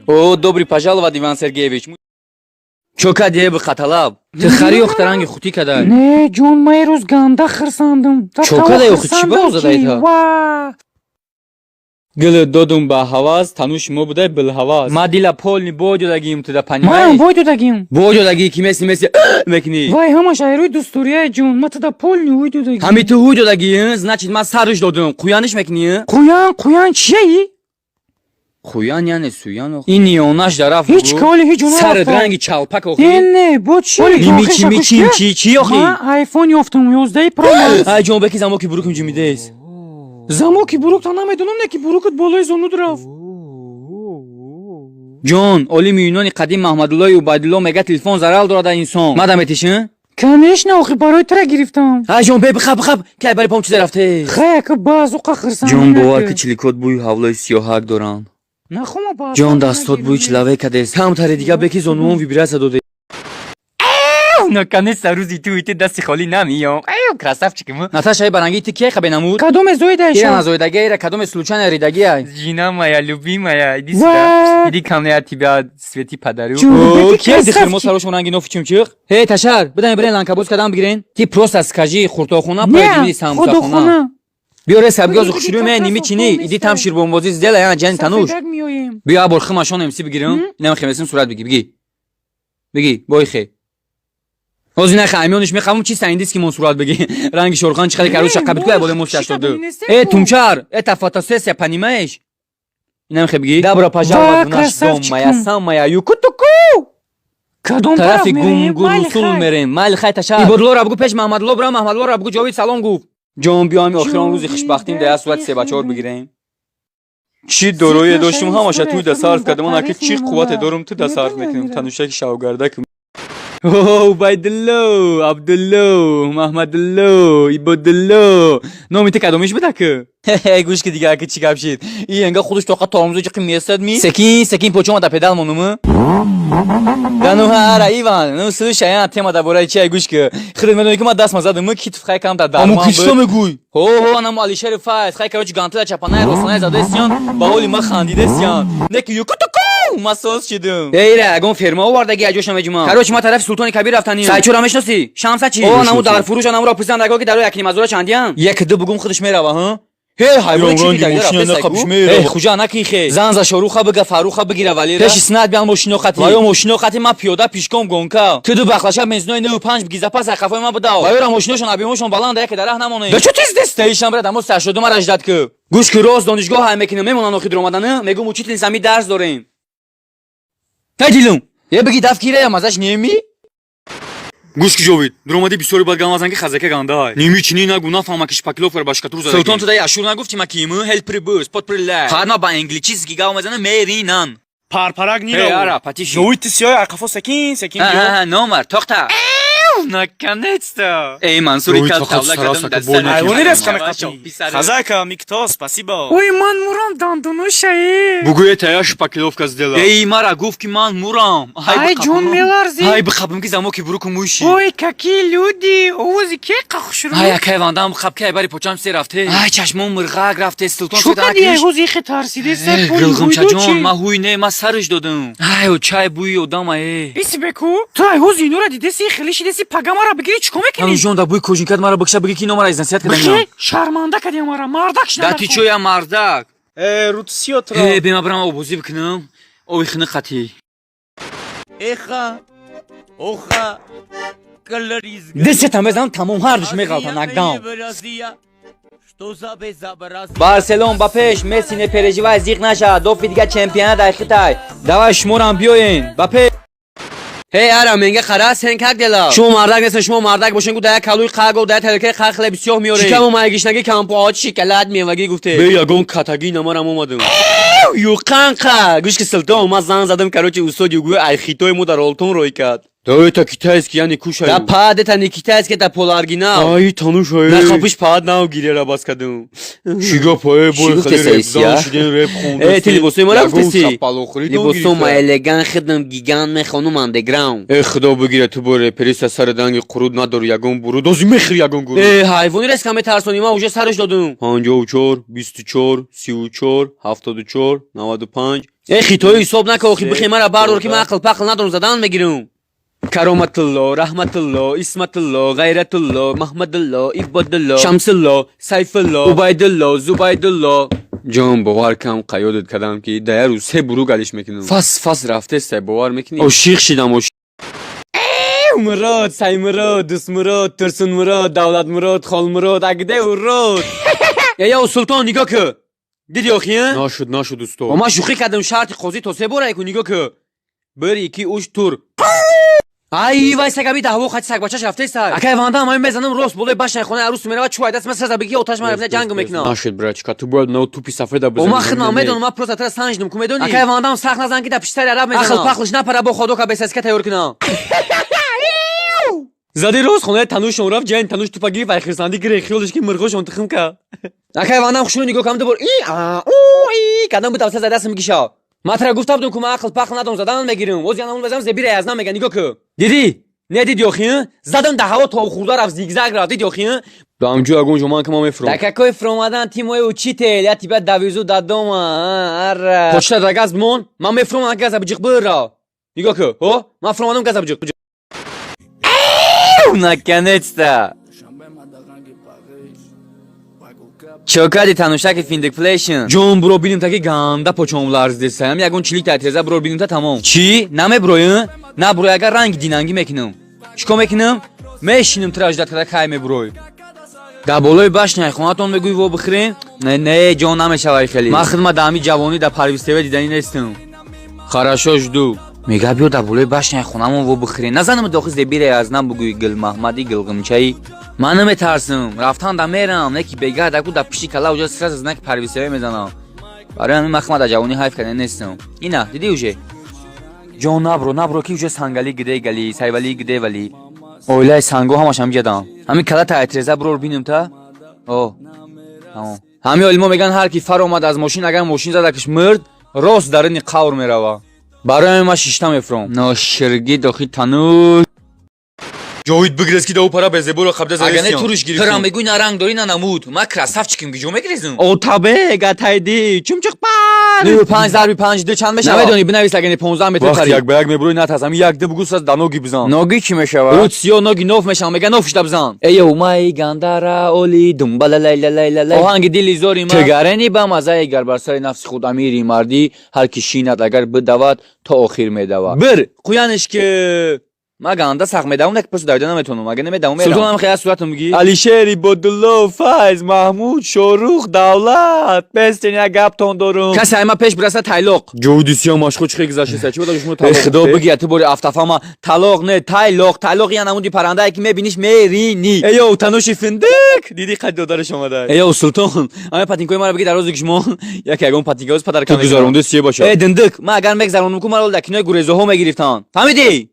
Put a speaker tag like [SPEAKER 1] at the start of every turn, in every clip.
[SPEAKER 1] О, добро пожаловать, Иван Сергеевич. Чо кадие, бихаталаб? Ты хари охта, ранги хутӣ кадай.
[SPEAKER 2] Не, ҷон, ман ирӯз ганда хирсандам.
[SPEAKER 1] Чо кадай охи, чӣ ба озадай та?
[SPEAKER 2] Ва.
[SPEAKER 1] Гилы додум ба ҳавас, тануши мо будай билҳавас. Ма дила полный бой додагим туда,
[SPEAKER 2] Манам
[SPEAKER 1] понимаешь?
[SPEAKER 2] Бой додагим.
[SPEAKER 1] Бой додагӣ, ки меси меси мекунӣ.
[SPEAKER 2] Вай, ҳамаш айрӯи дустурияй, ҷон, ма туда полный ҳуй додагим.
[SPEAKER 1] Ҳами ту ҳуй додагӣ, значит, ман сарш додум. Қуяниш мекунӣ?
[SPEAKER 2] Қуян, қуян чияи?
[SPEAKER 1] Қуян яъне суян охи. Ин ниёнаш дарафт.
[SPEAKER 2] Ҳеҷ коли, ҳеҷ
[SPEAKER 1] Сарат ранги чалпак охи.
[SPEAKER 2] Не, не, бо чи?
[SPEAKER 1] Ними чи мичим чи чи охи?
[SPEAKER 2] Ман айфон ёфтам, 11 Pro Max.
[SPEAKER 1] Ай ҷон, беки замоки бурукум ҷимидес.
[SPEAKER 2] Замоки бурукта намедонам, не ки бурукат болои зонуд рафт.
[SPEAKER 1] Ҷон, олими юнони қадим Маҳмадуллои Убайдулло мега, телефон зарар дорад инсон. Мада метишин?
[SPEAKER 2] Конечно, охи, барои тура гирифтам.
[SPEAKER 1] Ай ҷон, бе бихаб, бихаб, ки ай бари пом чизе рафте.
[SPEAKER 2] Хай, ака, баъзуқа хирсанд.
[SPEAKER 1] Ҷон, бовар ки чиликот бӯи ҳавлои сиёҳак доранд.
[SPEAKER 2] Нахома.
[SPEAKER 1] Ҷон, дастот бӯи человека дест. Камтаре дига беки зонуон вибрация доде. Наконец-то рӯзи ту ити дасти холӣ намиём. Ай, красавчик му. Наташа, ай баранги ти кия хабе намуд?
[SPEAKER 2] Кадоме
[SPEAKER 1] Ира
[SPEAKER 2] зоидаиша?
[SPEAKER 1] Назоидаги, ира кадоме случайно ридагия. Жена моя любимая, иди
[SPEAKER 2] Ва!
[SPEAKER 1] сюда. Иди ко мне, я тебя цветы подарю.
[SPEAKER 2] Ҷон,
[SPEAKER 1] О,
[SPEAKER 2] беки
[SPEAKER 1] кия дихир мо
[SPEAKER 2] красавчик.
[SPEAKER 1] сарош ранги нофи чимчиқ? Эй, ташар, бидан бирен ланкабоз кадам бигирен. Ти просто скажи хуртохона
[SPEAKER 2] Не,
[SPEAKER 1] поедем самусахона.
[SPEAKER 2] худохона.
[SPEAKER 1] Биёре сабгиёзу
[SPEAKER 2] Иди,
[SPEAKER 1] хушрӯ
[SPEAKER 2] как
[SPEAKER 1] ме
[SPEAKER 2] раз
[SPEAKER 1] ними чини,
[SPEAKER 2] охон
[SPEAKER 1] иди там
[SPEAKER 2] нест.
[SPEAKER 1] ширбонбозӣ сделай, а ҷани тануш.
[SPEAKER 2] Сафедак меоем.
[SPEAKER 1] Биё, абор химашон МС бигирем. Инам хемесим сурат биги, биги. Биги, бойхе. Ҳозир нахе аймёниш мехавам, чиста индийский мон сурат биги. Ранги шорхан чихали кару шаққа бит куя боле мош 82. Э, тумчар, это фотосессия, понимаешь? Инам хе биги. Добро пожаловать в наш дом, моя самая юкутуку.
[SPEAKER 2] Кадом
[SPEAKER 1] Тарафи
[SPEAKER 2] тараф мерем?
[SPEAKER 1] гумгур
[SPEAKER 2] Майли,
[SPEAKER 1] русул
[SPEAKER 2] хай.
[SPEAKER 1] мерем. Майли, хай, ташар. Ибодлора бугу, пеш Маҳмадло бира, Маҳмадлора бугу, ҷовид салом гуфт. Ҷон, биё, ҳами охирон рӯзи хушбахтим да як сурати се ба чор бигирем. Чӣ дорое доштум, ҳамаша туй да сарф кардам. Анаки чӣ қуввате дорум, ту да сарф мекунем. Танушаки шавгардак. О, Убайдулло, Абдулло, Маҳмадулло, Ибодулло. Номи ту кадомиш буда ку? Гӯш ки, дига ки чӣ гап шид? И енга худаш тоқа тормозо ҷиқи месад ми? Секин, секин почома да педал монуму? Да ну ара, Иван, ну слушай, а тема да бораи чи, гӯш ки. Худат медонӣ, ки ман даст ма задам, китф хай кам да дарман.
[SPEAKER 3] Аммо ки чӣ мегӯй?
[SPEAKER 1] Ҳо, ҳо, анам Алишери Файз, хай, короче, гантила чапанай росонай задесиян, ба ҳоли ма хандидесиян. Не ки юкутуку, ма соз шидум. Эйра, ягон ферма овардаги, аҷоша меҷумам. Короче, ма тарафи Султони Кабир рафтаним. Сайчора мешносӣ? Шамса чи? О, наму дар фурӯш анамуро пурсанд, ки даро якнимазора чандиян? Як ду бугум, худаш мерава, ҳа? Ҳе, ҳайвони чи
[SPEAKER 3] Ранги
[SPEAKER 1] дида
[SPEAKER 3] мошина
[SPEAKER 1] рафтесай
[SPEAKER 3] нақабиш
[SPEAKER 1] ку?
[SPEAKER 3] мерава.
[SPEAKER 1] Э, хуҷа накихе. Зан за Шоруха бига, Фаруха бигира, валера. Пеши снат биан мошино хати. Ваё мошино хати ма пиёда пишком гонка. Ту ду бахлаша бензинои 95 биги, запас қафои ма бидав. Ваёра мошиношон объёмошон баланда, яке дар раҳ намонем. Да чо тез деста ишам брат, амо саршоду мара ждать ку. Гӯш ки, рост донишгоҳ ҳай мекунем, мемонан охи дуромаданы, мегум учительница, ми дарс дорем. Тай дилум. Е, биги даф кирея мазаш неми? Гӯш ки, ҷовид, дуромадӣ бисёри бад гамазан, ки хазака гандай. Ними чини нагу, нафаҳма, ки шпаклёвкара ба шкатур зада. Султон, ту даи ашур нагуфти, ма киму хелпри бус, под прилай. Фақат ма ба англичиски гав мезанам, меринан.
[SPEAKER 4] Парпарак
[SPEAKER 1] Эй,
[SPEAKER 4] нирав.
[SPEAKER 1] ара, патиши.
[SPEAKER 4] Ҷовид, ти сиёи ақафо секин секин биё.
[SPEAKER 1] Ха, номар, тохта. Наконец-то. Эй, Мансури,
[SPEAKER 3] Ҷовид,
[SPEAKER 1] кал
[SPEAKER 3] фақат
[SPEAKER 1] тавла
[SPEAKER 3] сараса
[SPEAKER 1] кадам
[SPEAKER 3] ка бой
[SPEAKER 1] даста.
[SPEAKER 4] Ҳайвони резка меқапӣ. Хазака, микто, спасибо.
[SPEAKER 2] Ой, ман мурам, дандоношае.
[SPEAKER 3] Бугӯе, тая шпаклёвка сделал.
[SPEAKER 1] Эй, мара гуфт, ки ман мурам.
[SPEAKER 2] Ай, ҷон, меларзӣ.
[SPEAKER 1] Ай, бихабм, ки замоки буруку мӯши.
[SPEAKER 2] Ой, какие люди, овози ке қахушру.
[SPEAKER 1] Ай, акай вандам, бихаб, ки ай бари почам се рафте. Ай, чашмон мирғак рафте, Султон.
[SPEAKER 2] Чо кади, ай ҳози ихе тарсидеса?
[SPEAKER 1] Гилғимчаҷон, ма ҳуй не, ма сарш додам. Ай, чай бӯи одам, ай.
[SPEAKER 2] Иси беку, ту ай ҳози инора дидеси, хеле шидеси, пага мара бигири, чико мекунӣ?
[SPEAKER 1] Ҳанӯҷон, да бӯи кожинкат мара бикша, биги, ки ино мара изнасиҳат кардам.
[SPEAKER 2] Бихе шарманда кади мара, мардак
[SPEAKER 1] Да ти чо я мардак?
[SPEAKER 4] Э, рутсиётро.
[SPEAKER 1] Э, бема бирам обозӣ бикунам. Оби хини қатӣ.
[SPEAKER 5] Эха, оха,
[SPEAKER 1] Десета мезанам, тамом, ҳардуш меғалтан нокдаун.
[SPEAKER 5] Что за безобразие?
[SPEAKER 1] Барселон ба пеш, Месси, не переживай, зиқ наша, дофи дига чемпионат дар Хитай. Давай, шуморам биёен, ба пеш. Эй, ара, менга қара, сен как дела? Шумо мардак нестен, шумо мардак бошен, гу да як калуи қаго, да як тарелкаи қа хлеби сиёҳ меорем. Шикаму майгишнагӣ кампоот шикалат мевагӣ гуфте. Бе ягон катагӣ намарам омадам. Юқанқа! Гӯш ки, Султон, ман занг задам, короче, устоди гӯ ай хитои мо дар Олтон рой кард. Да это китайский, я не кушаю. Да пад, это не китайский, это полуоригинал.
[SPEAKER 3] Ай, тануш, ай.
[SPEAKER 1] Нахапиш пад нав гирера бас кадум.
[SPEAKER 3] Чӣ гапае,
[SPEAKER 1] Чӣ
[SPEAKER 3] бой
[SPEAKER 1] гуфтеса,
[SPEAKER 3] хеле репзан
[SPEAKER 1] Исия?
[SPEAKER 3] шудем, реп
[SPEAKER 1] Э, ту либосои ма рафтеси?
[SPEAKER 3] Шапалохӯрӣ
[SPEAKER 1] Либосома элеган, хидм гигант, мехонум андеграунд.
[SPEAKER 3] Э, худо бигира, ту бо репериста сари данги қуруд надори, ягон буруд ози мехӯри, ягон гуруд.
[SPEAKER 1] Э, ҳайвони резка метарсонӣ, ман уже сараш додум.
[SPEAKER 3] 54, 24, 34, 74, 95.
[SPEAKER 1] Э, хитои ҳисоб нака, охи бихе мара бардор, ки ман ақл пақл надорам, задан мегирам. Кароматулло, Раҳматулло, Исматулло, Ғайратулло, Маҳмадулло, Ибодулло, Шамсулло, Сайфулло, Убайдулло, Зубайдулло.
[SPEAKER 3] Ҷон, бовар кам, қаёдат кардам, ки да як рӯз се буруг алиш мекунам. Фас фас рафтеста, бовар мекунӣ? Ошиқ шидам, ошиқ.
[SPEAKER 1] Мурод, Саймурод, Дустмурод, Турсунмурод, Давлатмурод, Холмурод, агде урод. Ё, Султон, нигоҳ ку. Диди охи, а?
[SPEAKER 3] Нашуд, нашуд, устод.
[SPEAKER 1] О, ман шӯхӣ кардам, шарти қозӣ то се бора ку, нигоҳ ку. Бир, ики, уш, тур. Ай, вай сагаби даҳво хати сагбачаш рафтеста. Акай вандам, ҳамин мезанам рост болои башнаи хонаи арӯс меравад, чӯ айдаст ман саза бигӣ, оташ ман рафта ҷанг мекунам.
[SPEAKER 3] Нашуд, братчика, ту бояд на тупи сафеда
[SPEAKER 1] О,
[SPEAKER 3] бизанӣ.
[SPEAKER 1] ман хидмам медонам, ман просто тара санҷдум, ку медонӣ? Акай вандам, сахт назан, ки дар пишти сари араб мезанам. Ақл пақлш напара, бо ходока бесаска тайёр кунам.
[SPEAKER 3] Зади рост хонаи танушон рафт, ҷайни тануш тупа гирифт, ай хирсандӣ гире, хиёлиш ки мирғошон тухм ка.
[SPEAKER 1] Акай вандам, хушрӯ нигоҳ кам, дубор и а у и кадам бутав са дастам гиша. Ман тара гуфта будум, ку ман ақл пақл надорам, задан мегирам. Оз янамун базам зебира аз мега, нигоҳ ку. Дидӣ? Не диди охи? Задам да ҳаво то хурда рафт, зигзаг рафт, диди охи?
[SPEAKER 3] Дамҷу ягон ҷо ман ки ман мефурам.
[SPEAKER 1] Да какой фромадан, ты мой учитель, я тебя довезу до дома. Ара. Почта да газ бимон, ман мефромам, газа биҷиқ бира. Нигоҳ ку, ҳо? Ман фромадам, газа биҷиқ. Наконец-то! Чо кади, танушаки финдикфлейшн?
[SPEAKER 3] Ҷон, буро бинем, таки ганда почом ларздесаям, ягон чилик татреза буро бинем, та тамом.
[SPEAKER 1] Чӣ? Намеброӣ? Набурой, агар ранги динангӣ мекунам. Чӣ кор мекунам? Мешинам, тира ждать када, кай мебурой. Дар болои башняи хонатон мегӯй во бихӯрем? Не, не, ҷон, намешавай хеле. Ман хидмат дар ҳами ҷавонӣ дар Парвиз ТВ диданӣ нестам. Хорошо, жду. Мега, биё дар болои башняи хонамон во бихӯрем. Назанам дохи зебире аз нам бугӯй Гулмаҳмади гулғимчаи. Ман наметарсам. Рафтан да мерам, не ки бега даку дар пишти кала уҷа сразу знаки Парвиз ТВ мезанам. Барои ҳамин ман хидмат дар ҷавонӣ ҳайф карда нестам. Ина, дидӣ уже? Ҷон, набро, набро, ки уже сангали гиде гали, сайвали гиде вали. Оилаи санго ҳамаш ҳам ҷадам. Ҳамин кала та айтреза бурор бинем та. О. Тамом. Ҳамин олимо меган, ҳар ки фар омад аз мошин, агар мошин задакш мирд, рост дарини қавр мерава. Барои ҳамин ман шишта мефуром. Ноширги дохи тануш.
[SPEAKER 3] Ҷовид, бигрез, ки да пара безеборо қабда
[SPEAKER 1] Агар не
[SPEAKER 3] задестиям.
[SPEAKER 1] туриш гирифтам. Тырам мегӯй, на ранг дорӣ, на намуд. Ман красавчиким, гиҷо мегирезум.
[SPEAKER 3] Отабег атайди чумчуқ пар.
[SPEAKER 1] Ну панҷ зарби панҷ ду чанд мешавад? Намедонӣ, бинавис, агар не 15 метр
[SPEAKER 3] Вақти
[SPEAKER 1] пари.
[SPEAKER 3] як ба як мебурой, натарс, ҳами як ду бугӯ, саз да ноги бизан.
[SPEAKER 1] Ноги чӣ мешавад? Рӯд сиё ноги ноф мешавам, мега ноф шуда бизан. Эё май гандара оли думбала лайла лайла лай. Оҳанги дили зори ман. Тегарени ба мазаи гар бар сари нафси худ амири мардӣ, ҳар ки шинад агар бидавад, то охир медавад. Бир қуяниш ки ма ганда сах медавам, як пасу давида наметавонам, агар намедавам мерам. Султон ҳам хеле суратам мегӣ.
[SPEAKER 3] Алишер, Ибодулло, Файз, Маҳмуд, Шорух, Давлат, пестен, як гаптон дорум.
[SPEAKER 1] Касе ай ма пеш бираса, тайлоқ.
[SPEAKER 3] Ҷовиди сиё машху чӣ гузаштеса, чӣ буда шумо?
[SPEAKER 1] Э, худо бигия, ту бори афтафама талоқ не, тайлоқ. Тайлоқ я намуди парандае, ки мебиниш, мерини.
[SPEAKER 3] Эё, тануши финдик, диди, қад додараш омада.
[SPEAKER 1] Эё, Султон, ами патинкои маро биги, дар рози шумо яке ягон патинкоз падар
[SPEAKER 3] Ту гузаронда сие бошад.
[SPEAKER 1] Э, диндик, ман агар мегзаронам ку, маро дар кинои гурезоҳо мегирифтанд, фаҳмидӣ?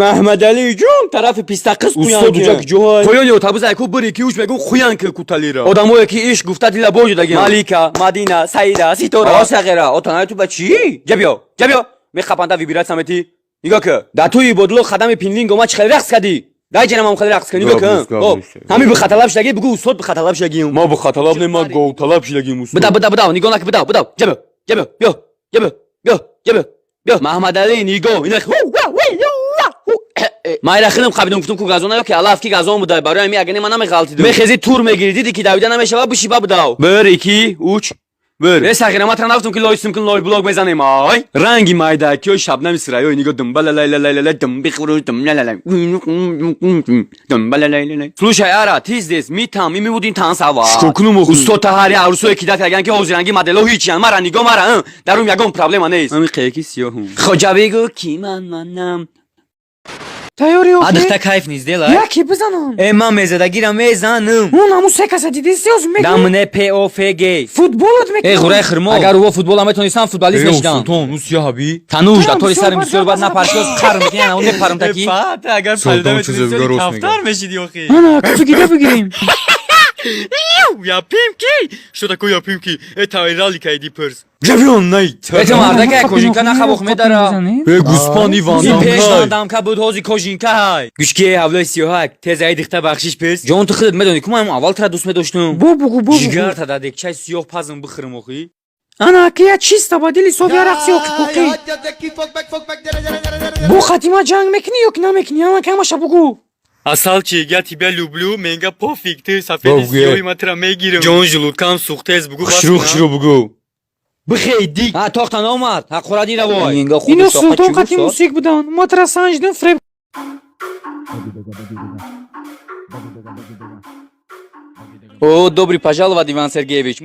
[SPEAKER 3] Маҳмадалӣ ҷон, тарафи пистақиз. Устод, уҷа куҷоҳай?
[SPEAKER 1] Поёни отобуз айку бири ки уш мегӯ хуян ки куталира. Одамое ки ишқ гуфта дила боҷудагиан.
[SPEAKER 3] Малика, Мадина, Саида, Ситора.
[SPEAKER 1] О, сағира, отанаи ту ба чӣ? Ҷа биё, ҷа биё, мехапанда вибират самети. Нигоҳ ки, дар тӯи Бодло қадами пинлинг омад, чӣ хеле рақс кардӣ. Дай ҷанам, хеле рақс кар, нигоҳ
[SPEAKER 3] Гап
[SPEAKER 1] ки.
[SPEAKER 3] нест, гап
[SPEAKER 1] О,
[SPEAKER 3] нест.
[SPEAKER 1] ҳамин бихаталаб шудагӣ, бугӯ устод, бихаталаб шудагиам.
[SPEAKER 3] Ма бихаталаб не, ма говталаб шудагим, устод.
[SPEAKER 1] Буда, буда, буда, нигоҳ наки, буда, буда, ҷа биё, ҷа биё, биё, ҷа биё, биё, ҷа биё, биё. Маҳмадалӣ, нигоҳ, ина. Майра хилм қабидум, гуфтум ку газон ё ки алаф ки газон буда, барои ҳамин агар не, ман намеғалтидум. Мехези, тур мегири, диди ки давида намешава, биши ба будав.
[SPEAKER 3] Бир, ики, уч, бир.
[SPEAKER 1] Э, сағира, ман тара нафтум, ки лой сим кун, лой блок мезанем, ай.
[SPEAKER 3] Ранги майдакиё шабнами сираё, нигоҳ, думбалалайлалайлала, дум бихӯру, дум лалала, думбалалайлалай.
[SPEAKER 1] Слушай, ара, ты здесь, мы там, и мы будем танцевать.
[SPEAKER 3] Чӣ кунум охи?
[SPEAKER 1] Устод, та ҳари арӯсое ки дат кардаган, ки ҳозиранги модело ҳичиян. Мара нигоҳ, мара, дарум ягон проблема нест.
[SPEAKER 3] Ҳами қеяки сиёҳум.
[SPEAKER 1] Хоҷа, бигӯ, ки ман манам.
[SPEAKER 2] Тайёри охи?
[SPEAKER 1] Адихта кайф низ дела.
[SPEAKER 2] Яке бизанам.
[SPEAKER 1] Э, ман мезадагира мезанам.
[SPEAKER 2] Он ҳамун се каса диди, сиёз мегӯ.
[SPEAKER 1] Дамне ПОФГ.
[SPEAKER 2] Футболот
[SPEAKER 1] Э,
[SPEAKER 2] мекунам.
[SPEAKER 1] ғураи хирмо. Агар ӯ футбола метонистам, футболист
[SPEAKER 3] Э,
[SPEAKER 1] мешидам.
[SPEAKER 3] Султон, ӯ сиёҳаби.
[SPEAKER 1] Тануш, дар
[SPEAKER 2] Там
[SPEAKER 1] тори
[SPEAKER 2] бисёр
[SPEAKER 1] сарим
[SPEAKER 2] бад
[SPEAKER 1] бисёр бад
[SPEAKER 2] гап
[SPEAKER 1] напаршиёз қар мекунӣ, ана он мепарам таки.
[SPEAKER 4] Фат, агар
[SPEAKER 3] Султон
[SPEAKER 4] палида
[SPEAKER 3] чизе
[SPEAKER 4] метунисти,
[SPEAKER 3] бига рост
[SPEAKER 4] кафтар
[SPEAKER 3] мега.
[SPEAKER 4] мешиди охи.
[SPEAKER 2] Ана, куфи гида бигирем.
[SPEAKER 1] Я пимки? Что такое я пимки? Это Иралика, иди пырс. Ҷавон най. Это мардака кожинка нахабох медара.
[SPEAKER 3] Э, гуспани
[SPEAKER 1] Ин пеш
[SPEAKER 3] вандамка.
[SPEAKER 1] вандамка буд, ҳози кожинка ҳай. Гӯшки, ҳавлои сиёҳак, тез ай дихта бахшиш пирс. Ҷон, ту худат медонӣ, ку ман аввал тара дӯст медоштум.
[SPEAKER 2] Бо бугу, бо бугу.
[SPEAKER 1] Ҷигарта дар декчаи сиёҳ пазм бихӯрм охӣ.
[SPEAKER 2] Ана аки я чиста ба дили соф я рақси оки поқи. Бо хатима ҷанг мекунӣ ё ки намекунӣ? Ана камаша бугу.
[SPEAKER 1] Асалчик, я тебя люблю, менга пофиг, ты сафеди
[SPEAKER 3] Бо бугӯ.
[SPEAKER 1] сиёҳи ма тра мегирам. Ҷон, желудкам сӯхтез, бугу бас.
[SPEAKER 3] Хушрӯ, хушрӯ бугӯ.
[SPEAKER 1] Бихей дик. Ҳа, тохта наомад. Ҳақорат ира вой.
[SPEAKER 2] Ино султон қати мусик будан. Ма тара санҷидим, фреб.
[SPEAKER 1] О, добрый пожаловать, Иван Сергеевич.